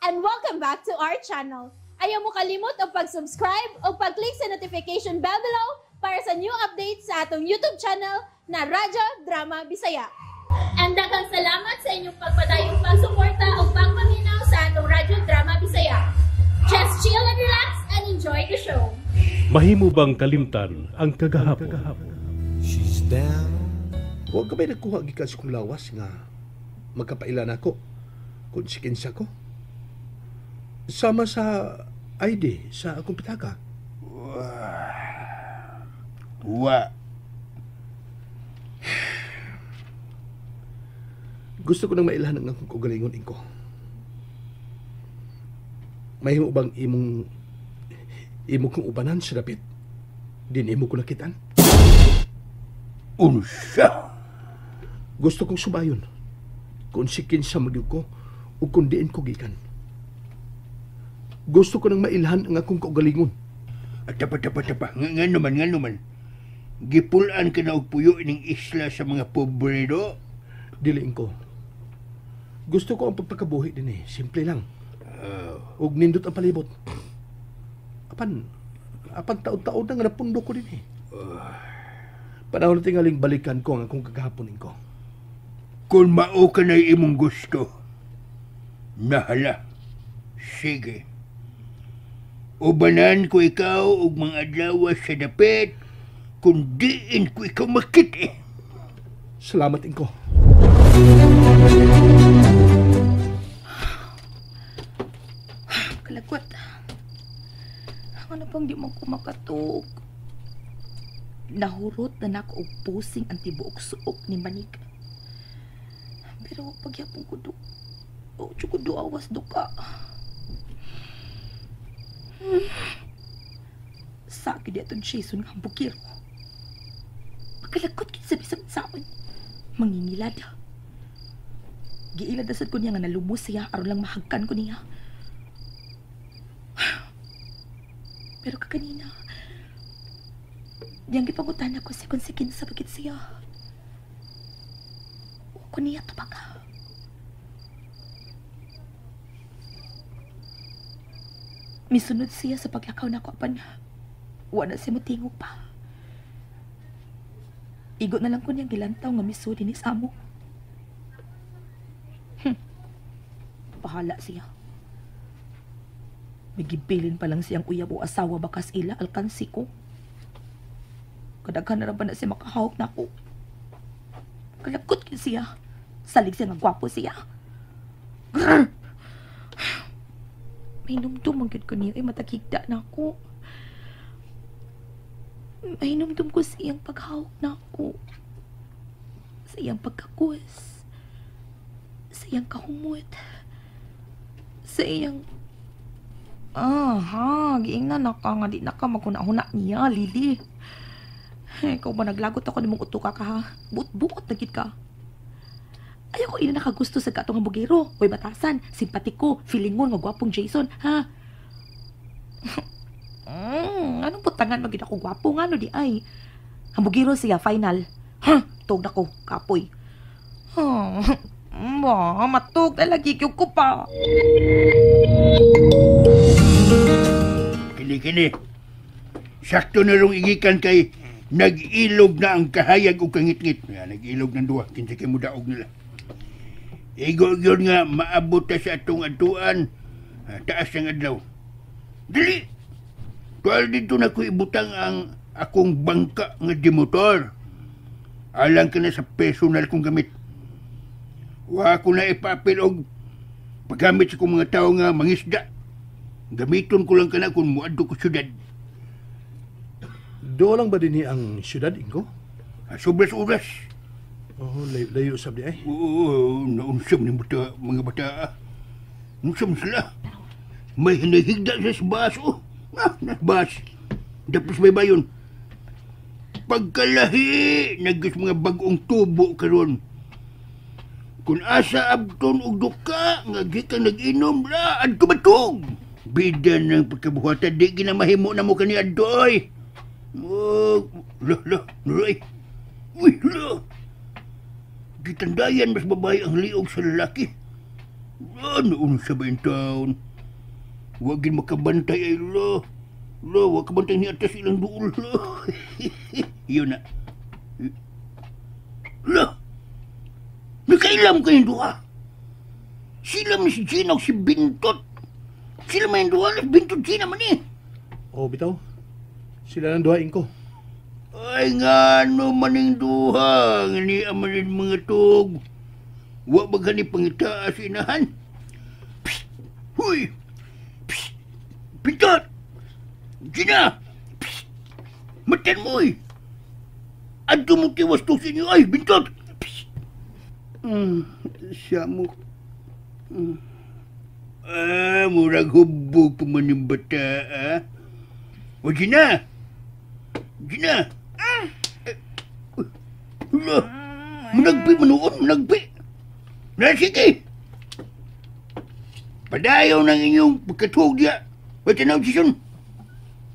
And welcome back to our channel. Ayaw mo kalimot og pag-subscribe o pag-click sa notification bell below para sa new updates sa atong YouTube channel na Radyo Drama Bisaya. And daghang salamat sa inyong pagpadayong pagsuporta o pagpaminaw sa atong Radyo Drama Bisaya. Just chill and relax and enjoy the show. Mahimo bang kalimtan ang kagahapon? She's down. Huwag ka ba'y nagkuha gikan sa kong lawas nga magkapaila nako kung sikinsa ko? Sama sa ID sa akong pitaka. Wa. Gusto ko nang mailhan ang akong kaugalingon, Ingko. Mahimo bang imo kong ubanan sa dapit? Din imo ko nakitaan? Unsa? Gusto kong subayon kung si kinsa magyud ko o kung diin ko gikan. Gusto ko nang mailhan ang akong kaugalingon. At tapa, tapa, tapa. Nga naman, nga naman. Gipulaan ka na og puyo ining isla sa mga pobre do. Diliin ko. Gusto ko ang pagpakabuhi din eh. Simple lang. Ug nindot ang palibot. Apan taon-taon na nga napundo ko din eh. Panahon na tingaling balikan ko ang akong kagahaponin ko. Kung mao ka na imong gusto, nahala. Sige. Ubanan ko ikaw og mga adlaw sa dapit, kung diin ko ikaw makit eh. Salamat, Ingko. Kalagot. Ano pang di mo ko makatug? Nahurot na nako og pusing ang tibuok suok ni Manik. Pero pagyapon ko do, o ko do awas do ka. Sa akin di itong Jason nga bukiro. Pagkalagot kit sa bisang saon. Mangingilada. Giilad na sad ko niya nga nalumos siya aron lang mahagkan ko niya. Pero kakanina, diyang gipangutan ako si kung sa bagit siya. Wa ko niya tubaga. Misunod siya sa paglakaw na ako apan wa na siya motingog pa. Igo na lang ko niyang gilantaw nga miso dinhi sa amo. Bahala siya. May gibilin pa lang siyang uyab o asawa bakas ila alkansi ko. Kadaghan na ra ba na siya makahawak na ako. Kalakot kin siya. Salig siya nga gwapo siya. Grr! May numdum ang gyud ko niya. Ay, matagigda na ako. May numdum ko sa iyang paghawak na ako. Sa iyang pagkakus. Sa iyang kahumot. Sa iyang... Aha, giingnan na ka nga di na ka maguna-huna niya, Lily. Ikaw ba naglagot ako nimong utuka ka ha? Buot-buot na gid ka. Ayaw ko ina nakagusto sa katong bugero. Uy, batasan, simpatiko, feelingon nga gwapong Jason, ha? Anong putangan magid ako gwapo nga no di ay? Hambugero siya, final. Ha? Tug na ko, kapoy. Ba, matug na lagi gyud ko pa. Kini-kini. Sakto na rong igikan kay nag-ilog na ang kahayag o kangitngit. Ya, nag-ilog ng duha, kinsa kay mudaog nila. Igo yun nga maabot ta sa atong adtuan, taas ang adlaw. Dili! Tuwal dito na ko ibutang ang akong bangka nga dimotor. Alang ka na sa personal kong gamit. Wa ko na ipapil og paggamit sa kong mga tao nga mangisda. Gamiton ko lang kana kung muadto ko syudad. Do lang ba dinhi ang syudad, Ingko? Sobras oras. Oh, layo sab di ay. Oo, naunsam ni bata, mga bata. Naunsam sila. May hinahigda sa bas, oh. Ah, bas. Tapos may bayon. Pagkalahi, nagis mga bagong tubo karon. Kung asa abton og duka, nga gikan nag-inom ra, adto batog. Bida ng pagkabuhatan, di ginamahimo na mo kani adto, oy. Oh, lah, lah, nuray. Uy, lah. Gitandayan mas babae ang liog sa lalaki. Ano unsa ba yung taon? Wag gin makabantay ay lo. Lo, wag kabantay ni atas ilang duol lo. Iyon na. Lo! Nakailam kayong duha. Sila man si Gina o si Bintot. Sila man yung duha, Bintot Gina man eh. Oh, bitaw. Sila nang duhain ko. Ay nga no maning duha. Ngani amanin mga tog. Wa magani pangitaas inahan. Psst! Huy! Psst! Bintot! Gina! Psst! Matan mo eh! Adto mo tiwas to sa inyo ay, Bintot! Psst! Siya mo. Ah, murag hubog pa man yung bata, ah. O, Gina! Gina! Hala! Managpi manuon, managpi! Na, sige! Padayaw ng inyong pagkatuog diya. Wait, tanaw, Jason.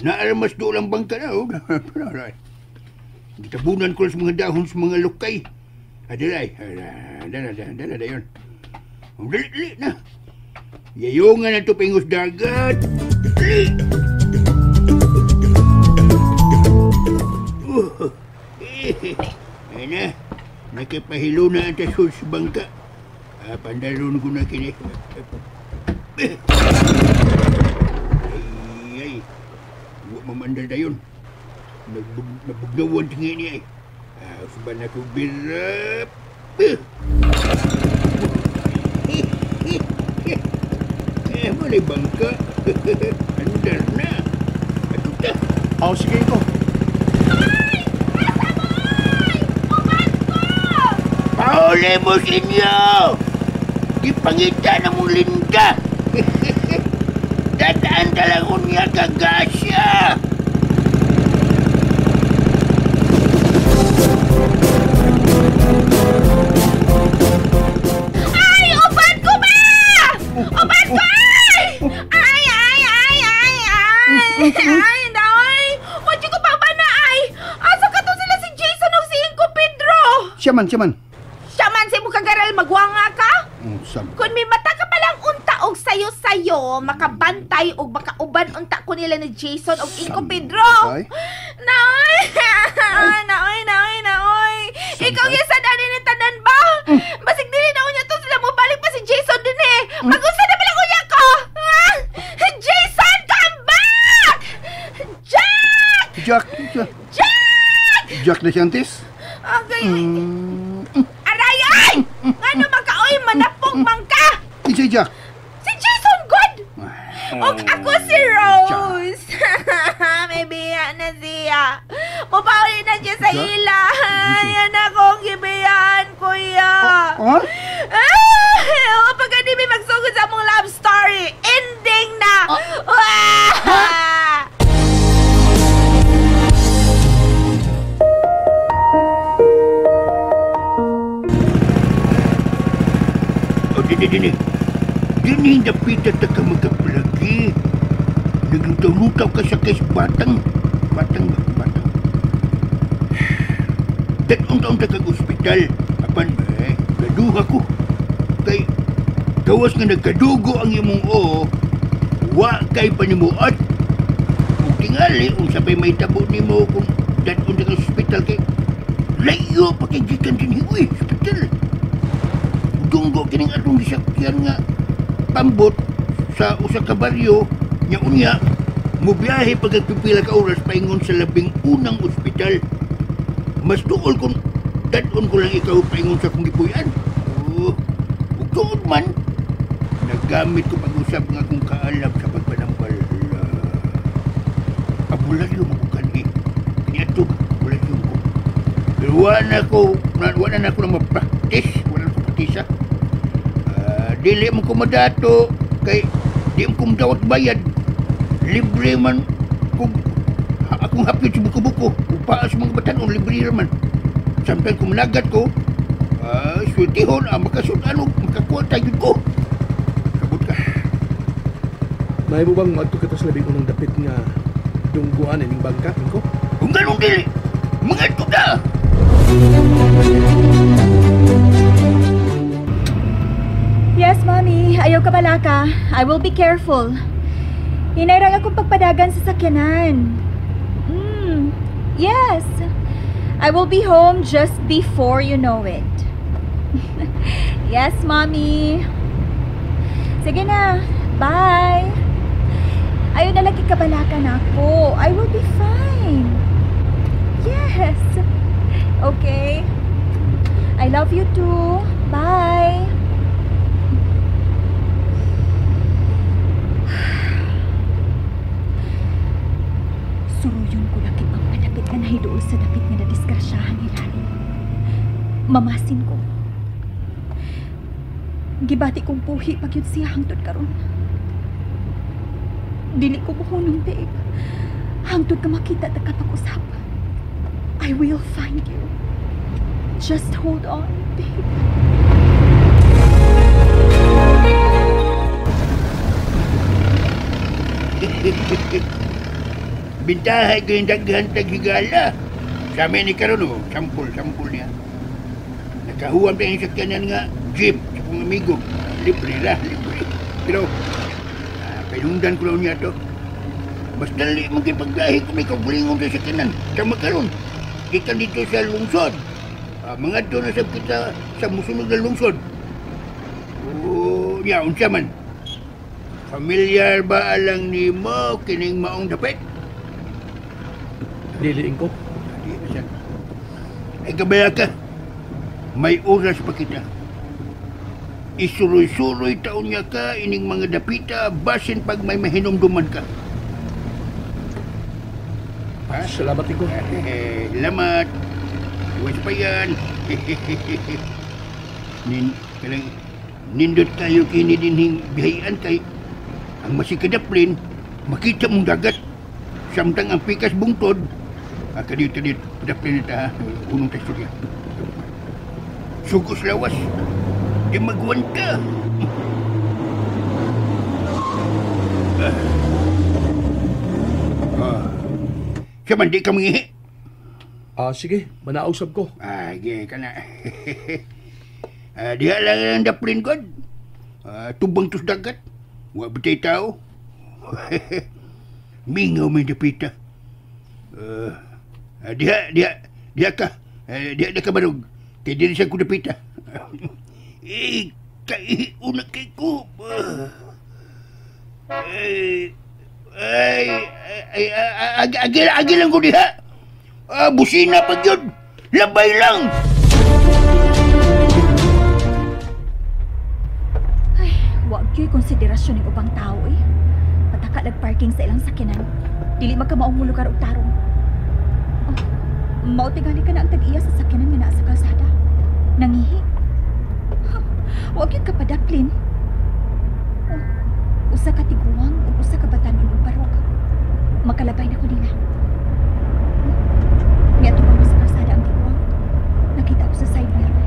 Naaramas doon ang bangka na, oh. Gitabunan ko lang sa mga dahon sa mga lukay. Adalay, adalay, adalay, dayon. Dali, dali na. Yayungan na ito pingos dagat. Dali! Ay na, nakipahilo na ang tasod sa bangka. Pandaron ko na kini. Ay, ay. Huwag mamandal dayon. Nabugnawan tingi niya eh. Suban ako birap. Eh, malay bangka. Andar na. Ato ta. Oh, sige ko. Ay! Asa mo, ay! Uban ko! Pauli mo sa inyo! Gipangita na mong linda! Dadaan talaga niya kagasya! Ay! Uban ko ba? Uban ko! Ay! Ay! Ay! Ay! Ay! Ay! Ay! Day! Wadyo ko pa ba na ay? Asa ka to sila si Jason o si Inko Pedro? Siya man, siya man. Siya man sa imong kagaral, magwanga ka? Sam. Kung may mata ka palang unta og sayo-sayo, makabantay og makauban unta ko nila ni Jason og Inko Pedro. Ay. Naoy! Naoy, naoy, naoy! Ikaw yung sa dani ni tanan ba? Basig dili na unya to sila mobalik pa si Jason dun eh. Mag-usa na pala unya ko! Ah! Jason, come back! Jack! Jack! Jack! Jack! Jack na siyantis? Okay. Aray, ay! Ngano makaoy, manapog man ka! Si Jack! Si Jason good! Og ako si Rose! May biya na siya. Mupauli na siya sa ila. Yan akong gibiyaan, kuya. Oh? Ah! O pag hindi may magsugod sa among love story, ending na! Ah! O, dini, dini. Dini, napita ta ka magkaplagi. Naglutaw-lutaw ka sa kes batang. Batang ba? Batang. Datong-taong ta kag ospital. Apan, eh, gaduha ko. Kay, gawas nga nagkadugo ang imong oo, wa kay panimuot. Ug tingali, unsa pa'y may tabo nimo kung datong ta kag ospital kay, layo pa kay gikan dinhi, uy, ospital. Dunggo kining atong gisakyan nga pambot sa usa ka baryo nya unya mobiyahe pagkagpipila ka oras paingon sa labing unang ospital. Mas duol kung dad-on ko lang ikaw paingon sa akong gipuy-an. Oh, ug tuod man nagamit ko pag-usab nga akong kaalam sa pagpanambal. Abularyo mo ko kanhi. Kaniadto abularyo mo ko. Pero wala na ako na ma-practice, wala na ko praktisa. Dili mo ko madato kay di mo ko madawat bayad. Libre man kung akong hapit sa buko-buko upaa sa mga batanon, libre man. Samtang kung managat ko, sweltihon, makasud-ano, makakuha tayo ko. Sabot ka. May mo bang madto kita sa labing unang dapit nga dungguan ining bangka, Inko? Kung ganun dili, mangadto ta! Yes, Mommy. Ayaw ka balaka. I will be careful. Hinay ra akong pagpadagan sa sakyanan. Yes. I will be home just before you know it. Yes, Mommy. Sige na. Bye. Ayaw na lagi kabalaka na ako. I will be fine. Yes. Okay. I love you too. Bye. Suruyon ko lakip ang padapit na nahiduol sa dapit nga nadisgrasyahan ni Larry. Mamasin ko. Gibati kong puhi pag yun siya hangtod karon. Dili ko muhunong, babe. Hangtod ka makita at kapag-usap. I will find you. Just hold on, babe. Bintahay ko yung daghan taghigala. Sa amin ni karon, oh, sampol niya. Nakahuwam tayo yung sakyanan nga jeep sa kong amigo. Libre lah, libre. Pero, pinundan ko lang niya to. Mas dali mong paglahi kung may kagulingon sa sakyanan. Sama karon, kita dito sa lungsod. Mga doon na sab kita sa musulod na lungsod. Oh, niya, unsa man. Familiar ba alang nimo kining maong dapit? Diliin ko. Di ba siya? Ay, kabaya ka. May oras pa kita. Isuroy-suroy taon niya ka, ining mga dapita, basin pag may mahinumduman ka. Ha? Salamat, Ingo. Salamat. Iwas pa yan. Nindot kayo kini dinhing bihayan kay ang masikadaplin, makita mong dagat. Samtang ang pikas bungtod, kadiyot, padaplin na ta, unong teksturya. Sugos lawas, di magwan ka. Siya man, di ka mangihi. Sige, manausap ko. Sige ka na. Diha lang ang daplin, God. Tubang tos dagat. Wa bitay tao. Mingaw may dapita. Diha ka. Diha na ka barog. Kaya di siya ko dapita. Kaiuna kay ko. Agi lang ko diha. Busina pag yun. Labay lang. Ay, wag yo'y konsiderasyon ng ubang tao eh. Pataka nagparking sa ilang sakyanan. Dili magkamaong mo lugar og tarong. Oh, mao tingali ka na ang tag-iya sa sakyanan nga naa sa kalsada. Nangihi. Huh, wag yun kapadaplin. Oh, usa ka tiguang ug usa ka batanon og barog. Makalabay na ko nila. Miadto pa sa kalsada ang tiguang. Nakita ko sa side mirror.